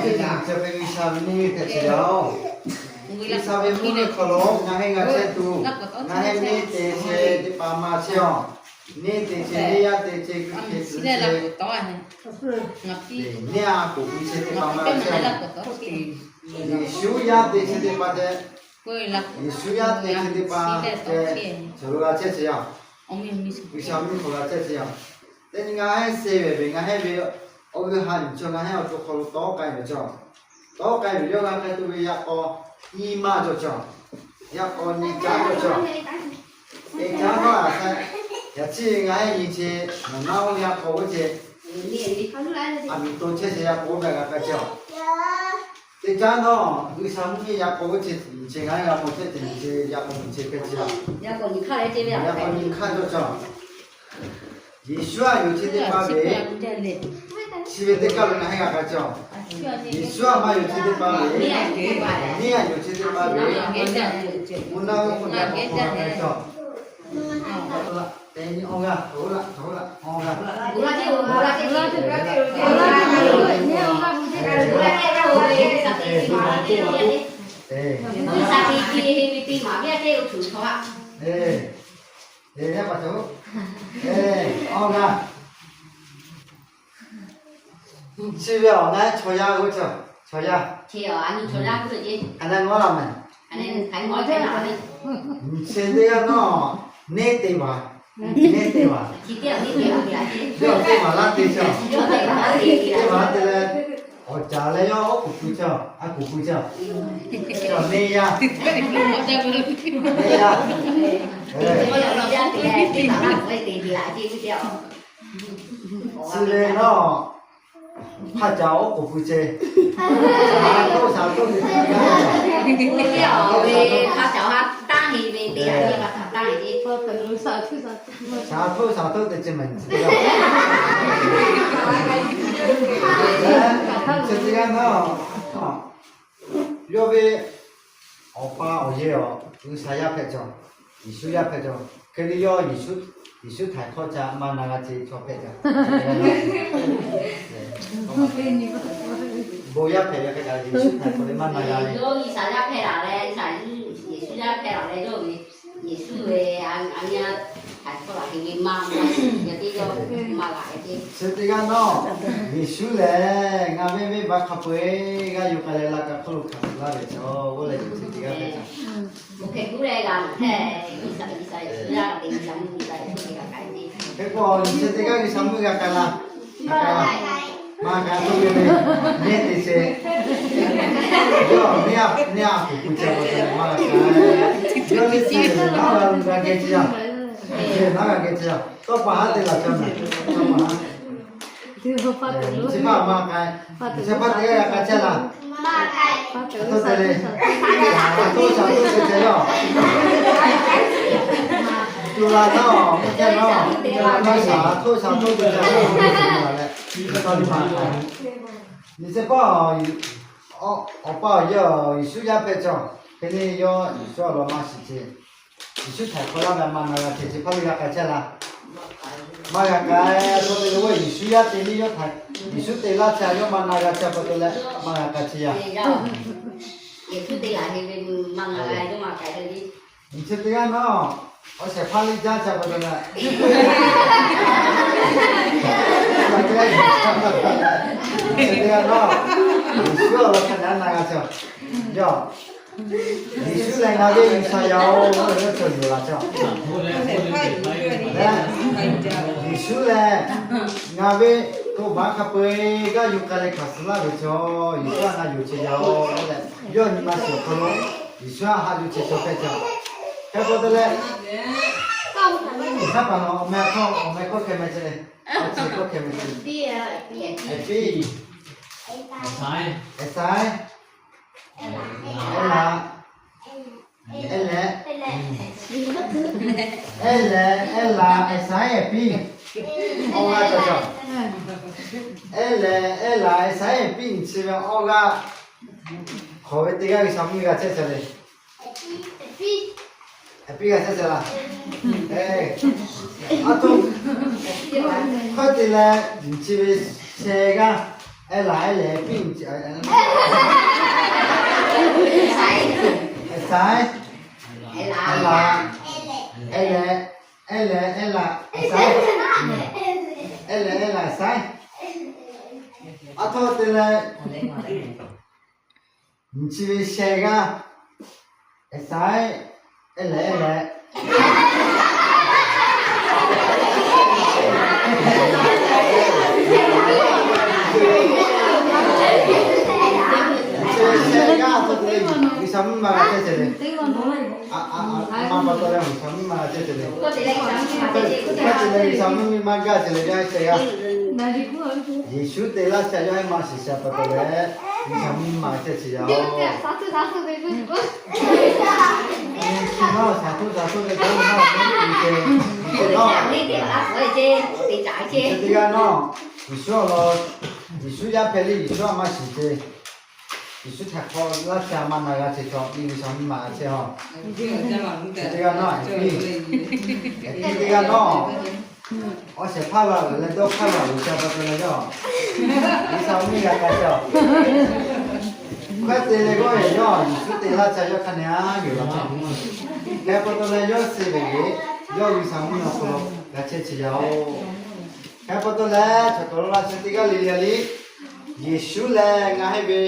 G'uiˬsha ve nyi hk'e ce yaˇ-oˬ, G'uiˬsha ve mvuhˇ miˬ hk'aw lo ngaˬ hui g'a chehˇ tuˬ, ngaˬ hui neˇ te che teˇ hpaˍ maˇ chehˇ-oˬ. Neˇ te che, neˇ yaˇ te che, neˇ a koˍ pu che teˇ hpaˍ maˇ chehˇ-oˬ. Yeˍsuˆ yaˇ te che teˇ hpaˍ te, Yeˍsuˆ yaˇ te che teˇ hpaˍ te, chaw lo g'a chehˇ ce yaˇ-oˬ. G'uiˬsha mvuhˇ miˬ hk'aw g'a chehˇ ce yaˇ-oˬ. Teˇ nyi ngaˬ hui suh ve ve ngaˬ hui ve awˬ g'euˆ ha nyi chaw ngaˬ hui awˬ to hk'aw lo tawˆ k'ai ve chaw, tawˆ k'ai ve yawˇ g'a k'ai tuˬ ve yaꞈ k'aw nyi ma cawˬ cawˬ, yaꞈ k'aw nyi caˉ cawˬ cawˬ. Teˇ caˉ maˇ a hk'e, yaꞈ chi ngaˬ hui nyi che, nawˬ naˉ oˇ yaꞈ k'aw oˇ ce, a miˍ to chehˇ ce yaꞈ k'aw oˇ ve g'a k'ai ce-oˬ. Teˇ caˉ nawˬ G'uiˬsha mvuhˇ miˬ yaꞈ k'aw oˇ ce nyi che ngaˬ hui g'a k'aw chehˇ ce nyi che yaꞈ k'aw nyi che hk'e ce-oˬ. Yaꞈ k'aw nyi hk'aˇ cawˬ cawˬ. Yeˍsuˆ a yonˍ che teˇ hpaˍ ve, chi ve teˇ kaˆ lo ngaˬ hui g'a k'ai cawˬ. Yeˍsuˆ a maˇ yonˍ che teˇ hpaˍ ve, neˇ a yonˍ che teˇ hpaˍ ve, mvuhˇ naw ve k'o g'a k'ai cawˬ. Teˇ nyi awˬ g'aˇ, awˬ g'aˇ, awˬ g'aˇ. Awˬ g'aˇ. Chi ve awˬ ngaˬ chaw yaˇ g'uˇ chaw, chaw yaˇ. Aˬ, ngaˬ hui laˬ mehˍ. Chi teˇ g'aˇ nawˬ neˇ te vaˬ, neˇ te vaˬ, yawˇ teˇ vaˬ laˇ te chaw, teˇ vaˬ te leh, awˬ caˍ leh yawˇ oˉ k'oˍ pui chaw, a k'oˍ pui chaw, chaw neˇ yaˇ, neˇ yaˇ. Chi ve nawˬ hk'a caˍ oˉ k'oˍ pui ce, shaˍ htoˆ shaˍ htoˆ te ce, shaˍ htoˆ shaˍ htoˆ te ce mehˍ. Chi teˇ g'aˇ nawˬ, yawˇ ve awˬ pa awˬ yehˬ awˬ G'uiˬsha yaˇ hpehꞈ cawˬ, Yeˍsuˆ yaˇ hpehꞈ cawˬ. Hk'e te yawˇ Yeˍsuˆ htaiˍ hk'awˇ ca maˇ na g'a ce chaw hpehꞈ cawˬ. Bon yaˇ hpehꞈ ve hk'e kaꞈ Yeˍsuˆ htaiˍ hk'awˇ leh maˇ na g'a ve. Yeˍsuˆ yaˇ hpehꞈ laˬ leh, Yeˍsuˆ ve a nyi a htaiˍ hk'awˇ laˬ hk'e ve maˇ na g'a ve teˇ g'aˇ. Chi teˇ g'aˇ nawˬ, Yeˍsuˆ lehˬ ngaˬ ve venˇbaˆ hk'a peu-eˬ g'aˇ yuˬ k'ai leh laꞈ ka hk'oˆ lo hkanˍ suh laˇ ve chaw, oˇ leh chi teˇ g'aˇ hpehꞈ cawˬ. Hk'e k'o, chi teˇ g'aˇ G'uiˬsha mvuhˇ g'a k'ai laˇ, maˇ k'ai, maˇ k'ai, neˇ te ce, yawˇ neˇ a, neˇ a k'oˍ pui ce pa taw maˇ k'ai, yawˇ neˇ te ce, naˉ g'a geh ce yaˇ, naˉ g'a geh ce yaˇ, tawˇ pa haˉ te laˬ ca mehˍ, tawˇ pa haˉ. Chi pa maˇ k'ai, chi pa teˇ g'aˇ g'a k'ai chehˇ laˇ. Aˬ htoꞈ te le, aˬ htoꞈ shaˍ htoꞈ te ce yaˇ. Tuˬ laˬ nawˬ, mvuhˇ chehˇ nawˬ, aˬ htoꞈ shaˍ htoꞈ te ce yaˇ. Nyi chi pa, awˬ pa awˬ yaˇ Yeˍsuˆ yaˇ hpehꞈ cawˬ. Hk'e le yawˇ Yeˍsuˆ awˬ lawn maˇ shiˍ ce. Yeˍsuˆ htaiˍ hk'awˇ laˇ ve maˇ na g'a ce, chi pa le g'a k'ai chehˇ laˇ. Maˇ g'a k'ai, aˬ htoꞈ te le, Yeˍsuˆ yaˇ te le yawˇ htaiˍ, Yeˍsuˆ te laˇ ce yaˇ maˇ na g'a ce pa taw leh maˇ g'a k'ai ce yaˇ. Nyi chi teˇ g'aˇ nawˬ, awˬ shehˍ hpaˇ le jaˇ ce pa taw leh, chi teˇ g'aˇ nawˬ, Yeˍsuˆ awˬ lawn hk'a dehꞈ na g'a ce yaˇ. Yeˍsuˆ lehˬ ngaˬ ve G'uiˬsha yaˇ-oˬ, oˇ ve yawˇ cawˬ yuˬ laˬ ce. Yeˍsuˆ lehˬ ngaˬ ve to baˬ hk'a peu-eˬ g'aˇ yuˬ k'ai leh hkanˍ suh laˇ ve chaw, Yeˍsuˆ a na yuˬ ce yaˇ-oˬ leh, yawˇ nyi ma shiˍ awˬ hk'aw lo Yeˍsuˆ a haꞈ yuˬ ce chaw hpehꞈ ce. Hk'e pa taw leh, awˬ meh hkawˇ, awˬ meh hkawˇ hkeh meh ce le, awˬ chi hkawˇ hkeh meh ce le. Eˍpiˆ, Eˍsaˍiˆ, Eˍlaˆ, Eˍlehˍ, Eˍlehˍ, Eˍlaˆ, Eˍsaˍiˆ, Eˍpiˆ. Awˬ g'aˇ cawˬ cawˬ. Eˍlehˍ, Eˍlaˆ, Eˍsaˍiˆ, Eˍpiˆ nyi chi ve awˬ g'aˇ hk'awꞈ ve teˇ g'aˇ G'uiˬsha mvuhˇ miˬ g'a chehˇ cawˬ le. Eˍpiˆ g'a chehˇ cawˬ laˇ. Aˬ htoꞈ hk'aˇ te leh nyi chi ve sheh g'aˇ Ehˉ laˬ ehˉ lehˬ piˇ, saiˉ, ehˉ laˬ, ehˉ lehˬ, ehˉ lehˬ ehˉ laˬ, saiˉ, ehˉ lehˬ ehˉ laˬ saiˉ. A htawˇ te leh, nyi chi ve sheh g'aˇ, saiˉ, ehˉ lehˬ ehˉ lehˬ. Nyi chi ve sheh g'aˇ a htawˇ te leh, G'uiˬsha mvuhˇmiˬ ma g'a chehˇ ceh le. A, a, a ma pa taw leh G'uiˬsha mvuhˇmiˬ ma g'a chehˇ ceh le. Hk'e te leh G'uiˬsha mvuhˇmiˬ ma gaˇ ceh le, yaˇ sheh g'aˇ. Yeˍsuˆ te laˇ chi yawˇ ehˉ ma shiˍ sha pa taw leh, G'uiˬsha mvuhˇmiˬ ma chehˇ chi yaˇ oˬ. Chi nawˉ shaˍ htoˇ shaˍ htoˇ ve k'o, nawˉ ve teˇ g'aˇ nawˉ, Yeˍsuˆ awˬ lawn, Yeˍsuˆ yaˇ hpehꞈ le, Yeˍsuˆ a ma shiˍ ceh, Yeˍsuˆ htaꞈ hk'aw laˇ chi a ma na g'a ceh chaw, G'uiˬsha mvuhˇmiˬ ma g'a chehˇ a. Teˇ g'aˇ nawˉ, teˇ g'aˇ nawˉ, awˬ shehˍ hpaˇ la uiˍ leh dawˇ hpaˇ la uiˍ sha pa taw leh yawˇ, G'uiˬsha mvuhˇmiˬ g'a k'ai ceh a. Hk'e te leh k'o, yawˇ Yeˍsuˆ te laˇ chi yawˇ hk'a nyi a g'uiˬ la ceh. Hk'e pa taw leh yawˇ suh ve le, yawˇ G'uiˬsha mvuhˇmiˬ awˬ hk'aw lo g'a chehˇ chi yaˇ oˬ. Hk'e pa taw leh chaw hk'aw lo la chi teˇ g'aˇ le le a le, Yeˍsuˆ lehˬ ngaˬ hui ve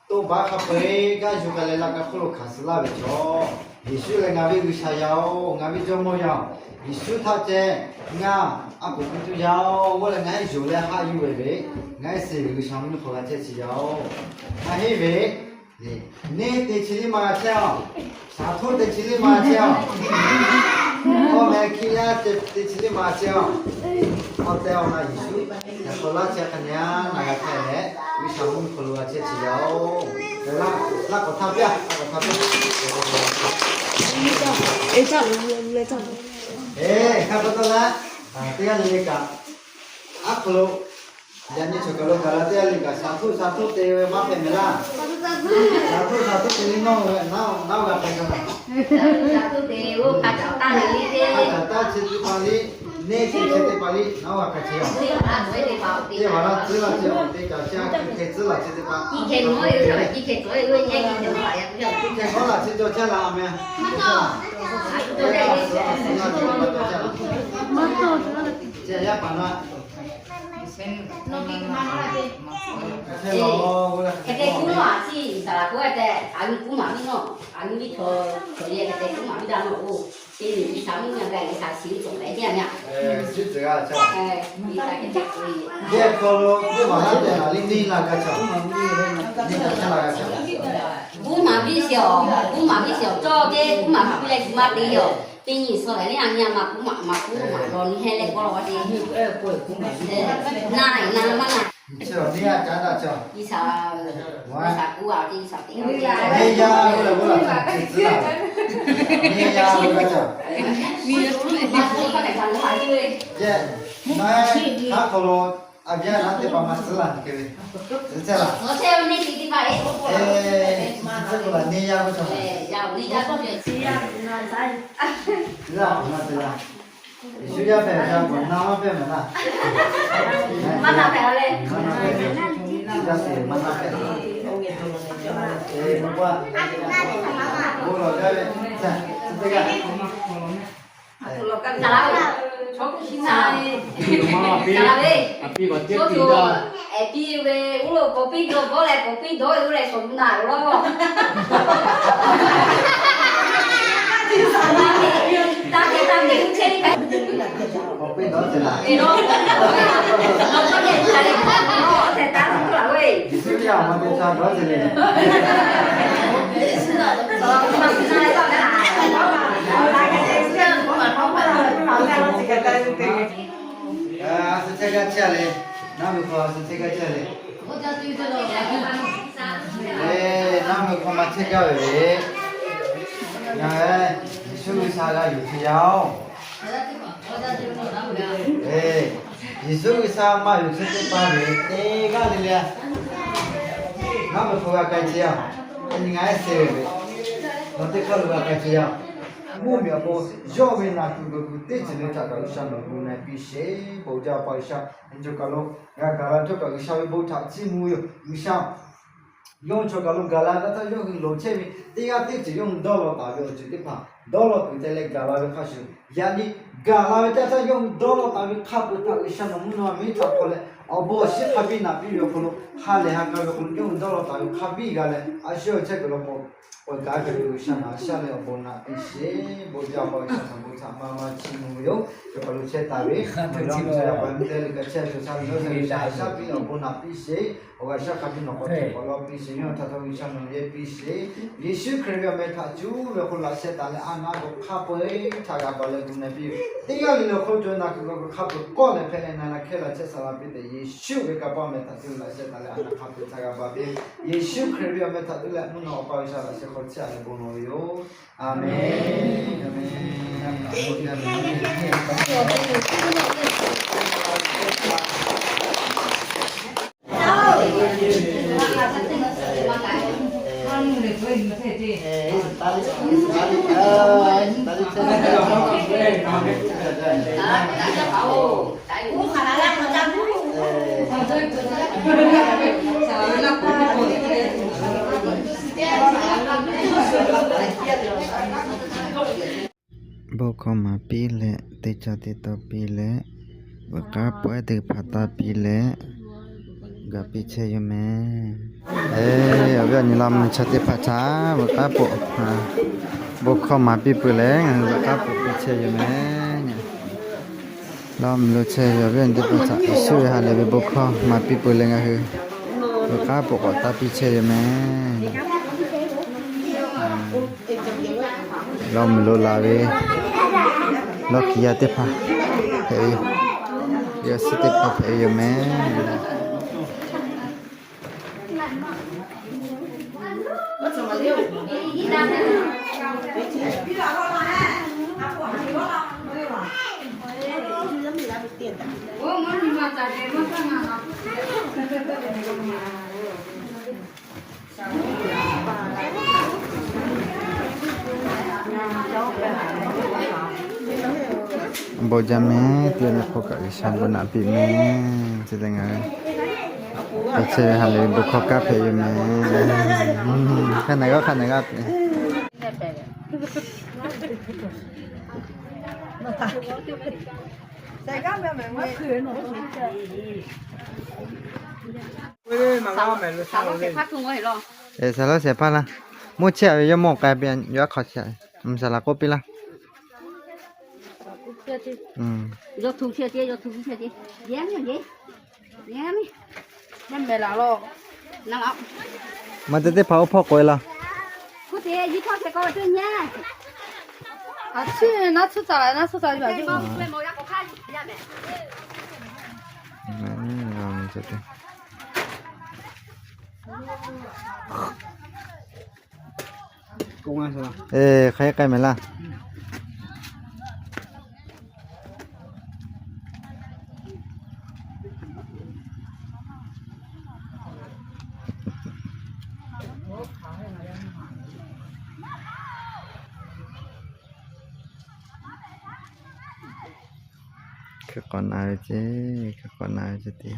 toˇ baˆ hk'a peu-eˬ gaˇ yuˬ k'ai leh laꞈ ka hk'oˆ lo hkanˍ suh laˇ ve chaw, Yeˍsuˆ lehˬ ngaˬ ve G'uiˬsha yaˇ oˬ, ngaˬ ve Jawˇmawˇ yaˇ oˬ. Yeˍsuˆ htaꞈ ceh ngaˬ a poˍ piˇ tuˬ yaˇ oˬ, g'awˇ leh ngaˬ hui yonˍ leh haꞈ yuˬ ve ve, ngaˬ hui suh ve G'uiˬsha mvuhˇmiˬ hk'aw g'a chehˇ chi yaˇ oˬ. Ngaˬ hui ve neˇ te chi liˇ ma chehˇ a, shaˍ htoˇ te chi liˇ ma chehˇ a, awˬ meh hkiˇ yaˇ te chi liˇ ma chehˇ a. Awˬ tehˬ awˬ na Yeˍsuˆ yaꞈ k'aw laˇ chi hk'a nyi a na g'a hpehꞈ leh, G'uiˬsha mvuhˇmiˬ hk'aw lo g'a chehˇ chi yaˇ oˬ. Laꞈ k'awꞈ htaˇ piˇ, laꞈ k'awꞈ htaˇ piˇ. Eˬ, hk'a pa taw leh, teˇ g'aˇ le le kaꞈ, aˉ hk'aw lo yaꞈ nyi chaw kaˬ lo gaˬ la teˇ g'aˇ le kaꞈ, shaˍ htoˇ shaˍ htoˇ te ve maˇ hpehꞈ mehˍ laˇ. Shaˍ htoˇ shaˍ htoˇ te ve nawˇ ve naˉ g'a k'ai kaꞈ, hk'a caꞈ taˇ chi teˇ pa liˇ, neˇ chi chi teˇ pa liˇ naˉ g'a k'ai chi yaˇ. Teˇ hpaˍ laˇ tcuhˉ laˇ chi awˬ te caꞈ chi a hk'e tcuhˉ laˇ chi teˇ pa, hk'e k'awꞈ laˇ chi cawˬ chehˇ la a meh. Chi yaˇ paˍ na. Hk'e te kuˉ nawˉ a ciˉ saˍ laˍ k'oˆ tehꞈ, a nyi kuˉ maˍ viˉ nawˉ, a nyi viˉ chaw, chaw yehˬ hk'e te kuˉ maˍ viˉ daꞈ nawˉ oˬ. Teˇ nyi G'uiˬsha mvuhˇmiˬ g'a, G'uiˬsha chi cawˬ leh teˇ yanˇ, G'uiˬsha hk'e te kuˉ ve, yehˬ hk'aw lo teˇ maˬ laˇ tehꞈ laˬ liˇ neˇ la g'a cawˬ, neˇ la g'a cawˬ. Kuˉ maˍ viˉ sheˍ awˬ, kuˉ maˍ viˉ sheˍ awˬ cawˇ teˇ kuˉ maˍ maˍ piˇ leh yuˬ maˇ te yoˬ. Teˇ nyi suh leh teˇ yanˇ nyi a maˍ kuˉ maˍ maˍ kuˉ maˍ lawˬ nyi heˆ leh k'aw la teˇ nyi, na na maˇ na. Chi awˬ neˇ a caˉ daꞈ cawˬ. G'uiˬsha, G'uiˬsha kuˉ a teˇ G'uiˬsha te, neˇ yaˇ g'uˇ leh g'uˇ la cawˬ, neˇ yaˇ g'uˇ la cawˬ. Yehˬ, na, haˉ hk'aw lo a viˉ a naˉ teˇ hpaˍ maˇ tcuhˉ laˇ ke ve, tcuhˉ laˇ. Tcuhˉ k'o laˬ neˇ yaˇ g'uˇ cawˬ. Tcuhˉ k'o na te laˇ. Yeˍsuˆ yaˇ hpehꞈ ve a k'awꞈ na maˇ hpehꞈ mehˍ laˇ. Maˇ na hpehꞈ a le. Maˇ na hpehꞈ. Yaˇ hpehꞈ maˇ na hpehꞈ. Eˬ, maˇ k'oˆ a. Bon lawˬ gaˇ ve, teˇ g'aˇ. Saˍ laˍ ve, saˍ laˍ ve, a piˇ ve, a piˇ ve, oˇ lo k'awꞈ piˇ dawˇ, bawˇ leh k'awꞈ piˇ dawˇ ve, oˇ leh sawˍ bu naˬ law. Taˇ te taˇ te, uˇ chehˇ ve. K'awꞈ piˇ dawˇ ce laˬ. Tehꞈ taˉ tuˬ laˬ ve. Yeˍsuˆ yaˇ awˬ ma te ca dawˇ ce le. A suh chehˇ gaˇ chehˇ le. Naˉ ve hk'aw a suh chehˇ gaˇ chehˇ le. Eˬ, naˉ ve hk'aw maˇ chehˇ gaˇ ve le. Ngaˬ Yeˍsuˆ G'uiˬsha g'a yuˬ te yaˇ oˬ. Eˬ, Yeˍsuˆ G'uiˬsha maˇ yuˬ chehˇ teˇ pa ve teˇ g'aˇ le le, naˉ ve hk'aw g'a k'ai chehˇ yaˇ. Yaꞈ nyi ngaˬ ehˉ suh ve, nawˬ teˇ hk'aˇ lo g'a k'ai chehˇ yaˇ. mvuhˇ miˬ awˬ pon yawˇ ve naˬ kuiˬ gawˬ kuiˬ teˇ ceuˬ le htaꞈ kaꞈ G'uiˬsha nawˬ hui na piˇ sheˍ. Bon jaˇ pa G'uiˬsha, yaꞈ nyi cawˬ kaˬ lo g'a gaˬ la ve htawˇ kaꞈ G'uiˬsha ve bon htaꞈ chiˇ mvuh ve yoˬ. G'uiˬsha yawˇ hui cawˬ kaˬ lo gaˬ la ve teˇ htaˇ yawˇ hui loˍ chehˇ ve teˇ g'aˇ teˇ ceuˬ yawˇ hui dawˇ law taˍ ve awˬ ceuˬ teˇ hpaˍ dawˇ law kuiˬ te leh gaˬ la ve hk'a shuˍ, yaꞈ nyi gaˬ la ve teˇ htaˇ yawˇ hui dawˇ law taˍ ve hk'a peu-eˬ htaꞈ G'uiˬsha nawˬ mvuhˇ naw ma miˉ htaꞈ hk'aw leh awˬ bon awˬ shinˉ hk'a biˇ naꞈ piˇ ve awˬ hk'aw lo ha lehˬ ha k'a ve awˬ hk'aw lo yawˇ hui dawˇ law taˍ ve hk'a biˇ g'a leh a shu awˬ chehˇ kuiˬ lo k'o, awˬ kaˍ kaꞈ G'uiˬsha nawˬ a shaˉ leh awˬ bon naꞈ piˇ sheˍ. Bon jaˇ pa G'uiˬsha nawˬ bon htaꞈ maˇ maˇ chiˇ mvuh ve yoˬ. Cawˬ kaˬ lo chehˇ taˍ ve, mvuhˇ miˬ yaˇ pa teˇ g'aˇ le kaꞈ chehˇ ve chaw shaˉ ve nawˬ a shaˉ piˇ awˬ bon naꞈ piˇ sheˍ. Awˬ g'aˇ shaˉ hk'a biˇ nawˬ k'awꞈ hpehꞈ k'awꞈ law piˇ sheˍ. Yawˇ hui htaꞈ htawˇ G'uiˬsha nawˬ yehˇ piˇ sheˍ. Yeˍsuˆ Hkriꞈ ve awˬ meh htaꞈ cuˉ ve awˬ hk'aw lo laꞈ sheh taˍ leh a naˆ k'o hk'a peu-eˬ htaꞈ g'a baˬ leh gu na piˇ ve teˇ g'aˇ le le awˬ hk'aw lo cawˬ ve naˬ kuiˬ gawˬ kuiˬ hk'a peu-eˬ kawˆ leh hpehꞈ leh na na hkehˇ la chehˇ sha la piˇ tehꞈ Yeˍsuˆ ve kanˇ paˆ meh htaꞈ cuˉ laꞈ sheh taˍ leh a naˆ hk'a peu-eˬ htaꞈ g'a baˬ piˇ ve. Yeˍsuˆ Hkriꞈ ve awˬ meh htaꞈ cuˉ leh mvuhˇ naw ma awˬ pa G'uiˬsha laꞈ sheh hk'aw chehˇ a leh bon lawˬ ve yoˬ. Amen. Bon hkawˇ maˍ piˇ leh, teˇ caˇ teˇ taw piˇ leh, veuꞈ k'aˉ pawehˉ teˇ hpaˍ taˇ piˇ leh, gaˬ piˇ chehˇ yoˬ meh. Awˬ viˉ awˬ nyi laˇ mvuhˇ chaw teˇ hpaˍ htaꞈ veuꞈ k'aˉ pawehˉ, bon hkawˇ maˍ piˇ peuˬ leh ngaˬ hui veuꞈ k'aˉ pawehˉ piˇ chehˇ yoˬ meh. Laˇ mvuhˇ chaw awˬ viˉ awˬ nyi teˇ hpaˍ htaꞈ Yeˍsuˆ ve ha lehˬ ve bon hkawˇ maˍ piˇ peuˬ leh ngaˬ hui veuꞈ k'aˉ pawehˉ k'awꞈ taˇ piˇ chehˇ yoˬ meh. Laˇ mvuhˇ lo la ve lawˇ kiˬ yaˇ teˇ hpaˍ hpehꞈ ve yoˬ. Yawˇ suhˉ teˇ hpaˍ hpehꞈ ve yoˬ meh. Bon jaˇ meh, teˇ g'aˇ le hk'oˆ kaꞈ G'uiˬsha bon naꞈ piˇ meh. Chi teˇ ngaˬ hui awˬ chehˇ ve ha lehˬ ve bon hkawˇ kaˇ hpehꞈ yoˬ meh. Hk'a naˬ g'aˇ hk'a naˬ g'aˇ. Saˍ laꞈ shehˍ hpaˇ laˇ. Mvuhˇ chehˇ ve yawˇ mawˇ k'ai piˇ, yawˇ hk'aw chehˇ ve. Saˍ laꞈ k'oˆ piˇ laˇ. Maˇ te teˇ hpaˍ oˇ hpawˇ k'oꞈ e laˇ. Hk'aˬ hk'e k'ai mehˍ laˇ. Hk'e k'awꞈ na ve ce, hk'e k'awꞈ na ve ce te.